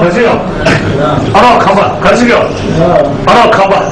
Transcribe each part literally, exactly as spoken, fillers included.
ག་ཚོད་ཡོད། ཨ་རོགས་ཁམས་པ་ག་ཚོད་ཡོད། ཨ་རོགས་ཁམས་པ།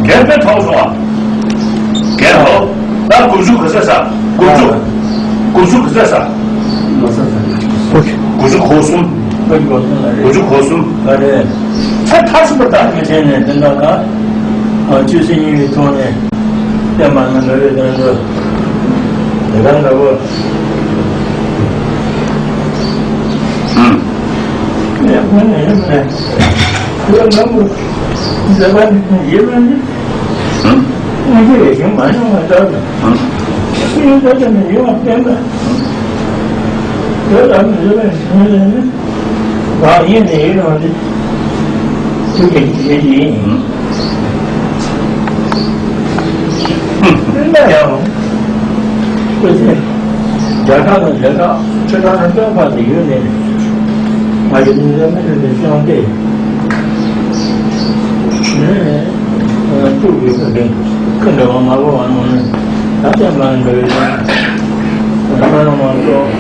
རྒན་པའི་ཐོག་སོང་ཨ། རྒན་ཧོ། ད་དགུ་བཅུ་གོ་ས་ས། དགུ་བཅུ། དགུ་བཅུ་གོ་ས་ས། དགུ་བཅུ་གོ་གསུམ། དགུ་བཅུ་གོ་གསུམ། ད་རེད། ཚེ་ཐར་སོང་པ་ད། མི་ཚེ་ནས་དེ་འདྲ་ལ། ཨ། ཆོས་སྲིད་གཉིས་ཀྱི་ཐོག་ནས་བསྟན་པ་ནང་འགལ་བའི་དོན་དུ་དེ་ག་འདྲ་བོ། ཨུམ། ཡ། ཁོ་ནས་ཡིན་པ་ནས་ཁོའི་ལམ་བུ་མཛད་པ་ནི་ཡིན་པ་ནི། ཨུམ། དངོས་གཞི་རེ་ཞིག་མ་ཡོང་བ་ལྟར་དུ། ཨུམ། སུ་ཡིན་ད་ལྟ་ནས་ཡོང་བ་བསྟན་པ། དེ་ལ་མི་བཟོད་པའི་ཞིང་ལས་ནི། བག་ཡིན་ནས་ཡིན་རུང་ནི། ཐུགས་ཀྱི་རྗེ་ཡིན། སྤུན་ཟླ་ཡང་། སྐུ་ཚེ། རྒྱ་གར་དང་རྒྱ་གར་ཆོས་གྲྭ་རྣམས་པ་དེ་ཡོད་ནས། ང་ཡི་མི་ཚེ་མི་ཚེ་དེ་བཤང་སྟེ། ནས། ཐུགས་ཀྱི་ཁ་འདྲ་ཁ་འདྲ་བ་མ་གོ་བ་ནང་ནས། ད་ལྟ་མ་འདྲ་བའི་ལ། ང་རང་མ་གཏོགས།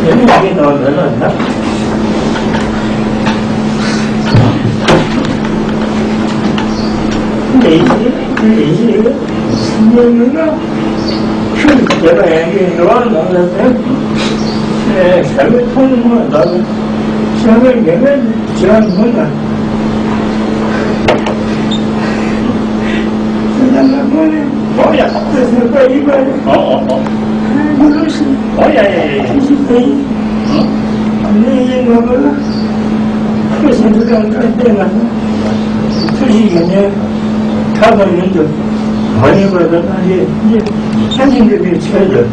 དེ་ནི་ཡིན་ནོ་མེད་ལ་ན། ལས་ཤིག་ལས་ཤིག་ཉོན་མོངས་ན། ཆོས་ཀྱི་རྒྱལ་པོ་ཡན་གྱི་འགྲོ་བ་ལ་ལ་ཟེར། ཨེ། ཞྭ་མོའི་མཐོང་སྨོན་ལ་ལ། ཞྭ་མོའི་འགན་མེད་ནི་བྱ་མོ་ན། ང་ལ་མོ་ནི། ཨོ་ཡ། ཟེར་བ་ཡིན་པ་རེད། ཨོ་ཨོ་ཨོ། མི་ལོ་ཞིག་ཨོ་ཡ་ཡ་ཡ་ཡ། ཤི་ཤི་པའི། ཨོ། ནི་ཡིན་ནོ་ག་ལ། ཁོ་བཞིན་དུ་གང་གང་བལྟས་ན། ཐུགས་རྗེ་ཡོན་ཏན་མཐའ་དང་ཡུན་དུ་མ་ཡིན་པར་དུ་སངས་རྒྱས་ཉིད་སངས་རྒྱས་འདི་པའི་ཆེད་དུ།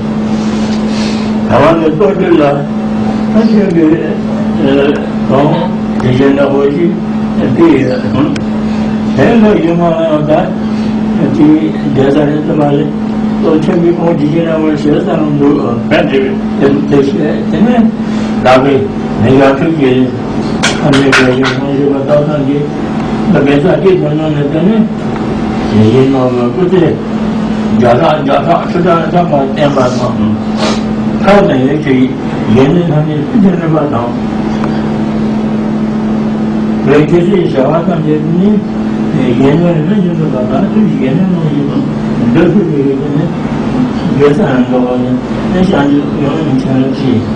ད་བར་ནས་རྟོགས་གྲོལ་ལ་ཐམས་ཅད་ཀྱི་གང་དེ་བཞིན་ནག་པོ་ཞིག་དེ་ཡོད། དེ་ལ་ཡུལ་མ་ཡང་ད་དེ་རྒྱལ་ས་རེད་དུ་མ་རེད། ལོ་ཆེན་པོའི་ཁོང་དེ་བཞིན་ནག་པོ་ཞེས་བཏང་འདུག་དེ་བཞིན་དེ་ནས་བདག་གིས་མི་ཡག་ཐུགས་ཀྱི། ཨ་ནི་ག་ཡེ་ཧོང་ཞེས་པ་རྟགས་ཐམས་ཅད་ལ་བེ་ས་སྐད་དུ་སྣང་ནས་དེ་ནི་ཡིན་ནོ་གི་སྐུ་ཚེ་བརྒྱ་ཕྲག་བརྒྱ་ཕྲག་ཁྲི་ཕྲག་ཕྲག་པ་བརྟན་པ་དང་། ཐབས་དང་ཡེ་ཤེས་ཡོན་ཏན་ཐམས་ཅད་ཕུན་སུམ་ཚོགས་པ་དང་། བོད་ཆོས་སྲིད་བྱ་བ་ཐམས་ཅད་ནི་ཡོན་ཏན་ཕུན་སུམ་ཚོགས་པ་དང་ཐུགས་ཀྱི་ཡོན་ཏན་རྣམས་ཀྱིས་འདོད་ཚུལ་གྱི་ཡོན་ཏན་ནི་འདོད་ས་རང་འགྲོ་བ་ཡིན། ཨེ་བྱང་ཆུབ་ཡོངས་རྫོགས་མཁྱེན་པར་བྱེད།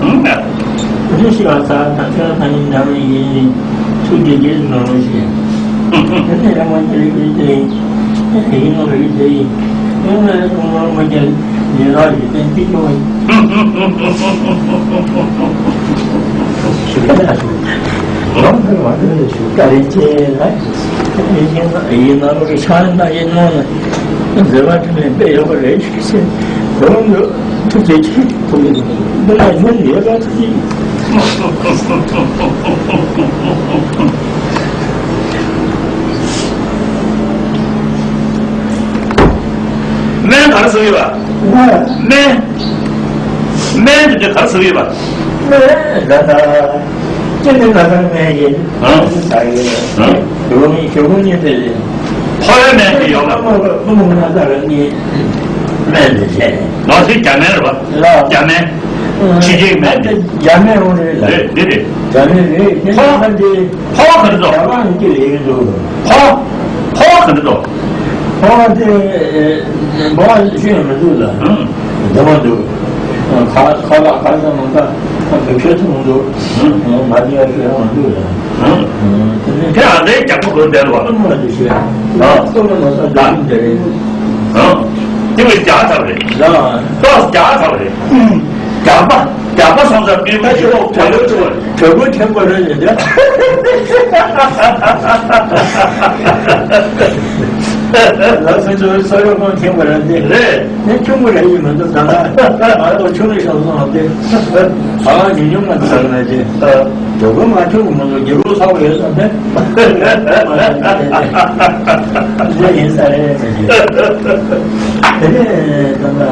དེ་ནས་ཤི་བ་ཚ་དང་ཚེ་རབས་ཐམས་ཅད་འདམ་རེ་ཡིན། ཐུགས་རྗེ་རྗེས་སུ་འགྲོ་ཞེས། དེ་ནས་རང་དབང་ཀྱི་རིགས་ཀྱི་སྟེང་། ཡིན་ནོ་རིགས་དེ་ཡིན། ཡང་ན་ཀུན་སློང་མ་སྐྱེས་ཡིན་རང་ཡིན་ཏན་གཅིག་ཀྱང་མ་ཡིན། ཞུ་ག་ལ་ཞུ། རང་ཕན་མ་ཕན་ལ་ཞུ། བཀའ་དྲིན་ཆེ་ལ། ཡིན་ན་ཡིན་ན་ལོ་གི་ཆང་ད་ཡིན་ནོ་ན། མཛད་པ་དྲིན་ལན་དཔེ་ཡག་པོ་རེད་ཞིག་ཟེར། དོན་དུ་ཐུགས་རྗེ་ཆེ། འདི་ལ་ཡོན་ཡོད་པ་ཅིག་སྨན་ག་རེ་ཟ་ཡོད་པ། སྨན། སྨན་དེ་འདྲ་ག་རེ་ཟ་ཡོད་པ། སྨན་ད་ལྟ། ཅི་ནས་ན་ཁང་མེད་ཡིན། ཨང་། ཟ་ཡོད། ཨང་། ཞོགས་ཀུན་ཞོགས་ཀུན་གཉིད་དེ་ལས། ཕོ་བའི་སྨན་དེ་ཡོད་ལ། ཨ་མ་ཨ་མ་ང་ད་ར་གཉིད། སྨན་རེད་བྱས། ང་ཚོའི་རྒྱ་སྨན་རེད་པ། ལགས། རྒྱ་སྨན། ཨ། ཕྱི་རྒྱལ་སྨན་རེད། རྒྱ་སྨན་འོང་རེད་ལ། རེད། འདི་རེད། རྒྱ་སྨན་རེད། དེ་ཕོ། ནས་ཧ་འདི། ཕོ་བ་ག་འདྲ་འདུག་རྒྱ་གར་གྱི་ལས་འདུག་ཕོ། ཕོ་བ་ག་འདྲ་འདུག་ཕོ་བ་དེ་འབོ་བ་ཤུ་ཡང་མི་འདུག་ལ། ཨང་། བདེ་མོ་འདུག་ཁ་ཁ་ལག་ཁ་ལག་མང་ཁ་བེད་སྤྱོད་ཐུབ་མི་འདུག་ཨང་། མ་བདེ་བ་ཤུ་ཡང་མི་འདུག་ལ། ཨང་། དེ་ནས་དེ་ཨ་ནེ་རྒྱག་པ་གོ་བསྡད་པ། ཨ་མ་དེ་ཤེས། ཨ། སྟོབས་ལ་མ་ས་རྒྱག་ཨ་ཤིང་དེ་རེད། ཨ། དེ་བས་རྒྱག་ཐབས་རེད། ལ། ཏོག་རྒྱག་ཐབས་རེད། རྒྱག་པ། རྒྱག་པ་སོང་ཙང་མི་མ་ཤི་ལོག་གྲོད་ཁོག་ཆུ་བ། གྲོད་ཁོག་ཆེན་པོ་རེད་ཡིན་ཏེ། ལ་སོང་ཙང་ས་ཡོ་ཁོང་ཆེན་པོ་རེད་དེ། རེད། ནི་ཆུང་ངུ་རེད་ཡིན་མི་འདུག་ད་ལྟ་ང་ཚོ་ཆུང་རིགས་ཤོག་སོང་སྟེ། ད་ང་ཉུང་ཉུང་ང་ཚོ་ཟ་གི་མེད་ཅེས། དེ་གོ་ང་ཆུང་གི་མི་འདུག་རྒྱལ་པོ་ཚ་བོ་ཡོད་བསམ་སྟེ། དེ་ཡིན་ས་རེད་ཟེར་གྱི། དེ་ནས་ད་ལྟ་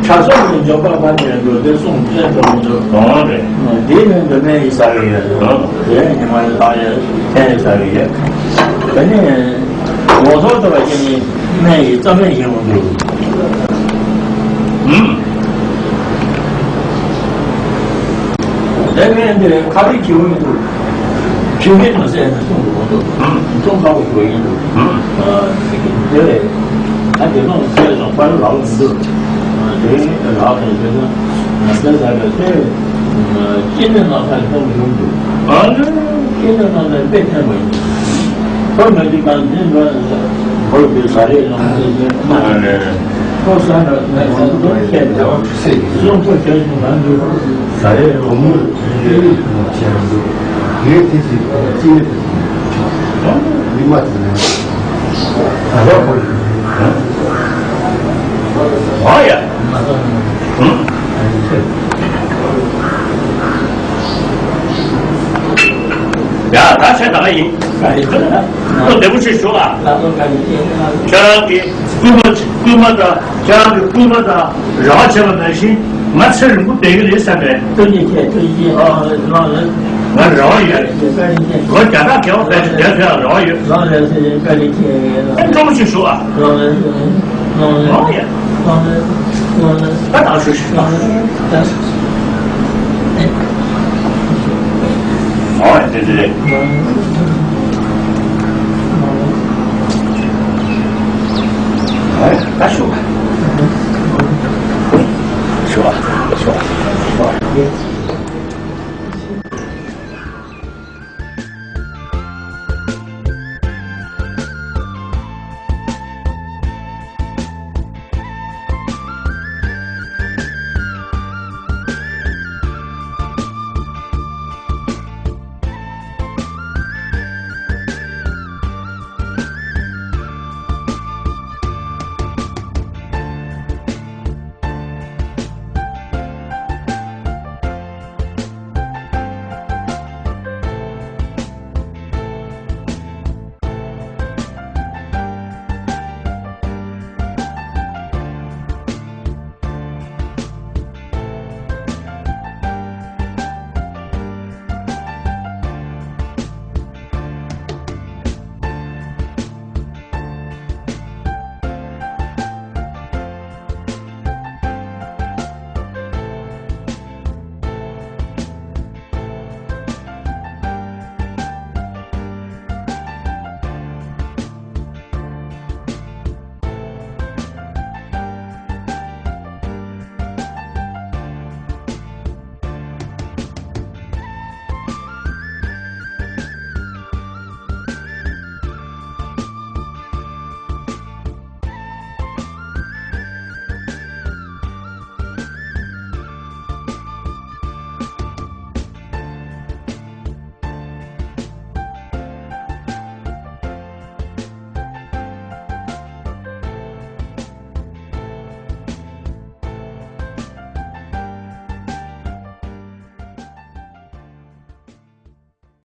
དྲག་ཤུལ་གྱི་འཇོག་པ་པ་དེ་འགྲོ་དེ་གསུང་ཚན་འགྲོ་མི་འདུག་གང་རེད། དེ་ནི་འདི་ནས་ཡིན་ས་རེད་ཡོད། དེ་ཉི་མ་ལ་ཡོད་ཐན་ཡིན་ས་རེད་ཡོད། དེ་ནས། ལོ་ཐོག་ཏུ་བ་ཅན་ནི་སྨན་ཡི་རྩ་སྨན་ཡིན་འོང་འདུག་ཨུམ། དེ་སྨན་འདི་ཁ་རིག་གི་འོང་འདུག་ཕྱི་སྨན་མ་ཟད་ནས་གསུང་འདུག་འོང་འདུག་ཨུམ། གསུང་ཁག་པོ་ཞུ་ཡིན་འདུག་ཨུམ། དེ་ལས་ད་དེ་ནང་བཤད་ཙང་པར་ལག་མི་འདུག་དེ་ལག་དང་དེ་ན་དེ་ལ་དེ་ལྟའི་སྐྱེ་གནས་ནང་ཁ་ལ་ཐོན་ཡོང་འདུག་ཨ་ནི་སྐྱེ་གནས་ནང་ལ་དཔེ་ཐོན་པ་ཡིན། ཁོ་མ་གི་གང་འཛིན་པ་བོར་བའི་ས་རེད་ལོང་ཚེ་ཡོད་མ་རེད། ཁོ་ས་ར་ནས་ལོང་ཚོ་བཤད་ཀྱང་ལོང་ཚོ་བྱས་ཀྱང་མ་འདུག་ས་རེད་ལོང་མོ་ཡོད་ལོང་བྱས་མ་འདུག་ངས་དེ་ཞིག་ཅི་ཡོད་དེ་ཞིག་མི་མ་དེ་ནས་ད་རོགས་ཁོ་ཡིན། ཨོ་ཡ། ཡ་ད་ཆ་ད་ག་ཡིན། ཁོ་བདེ་པོ་ཞིག་ཞུ་ཨ། ཁྱེད་རང་གི་སྐུལ་མ་སྐུལ་མ་དང་ཁྱེད་རང་གི་སྐུལ་མ་དང་རེ་བ་བྱས་པ་ནང་བཞིན་ང་ཚེ་རིང་པོ་བསྡད་ཀྱི་རེད་བསམ་པས། སྟོན་ཉིད་ཁྱེད་སྟོན་ཉིད་ཨ་ལ་ལ། ང་རེ་བ་ཡོད། ལོ་བརྒྱ་ཕྲག་བརྒལ་བ་བསྡད་བསྡད་ཐུབ་ཡག་རེ་བ་ཡོད། ལ་ལ་སེ་བསྟན་པ་ལི་ཁྱེད་ཨེ་སྤྲོ་པོ་ཞིག་ཞུ་ཨ། ལ་ལ་ལ་ལ་ལ་ཡ། ལ་ལ་ལ་ལ་ད་ད་ཞུ་ཞུ་ལ་ལ་ལ་ལ། ཨོ་དེ་དེ་རེད། ཨོ་ད་ཞུ་ཞུ་ཞུ།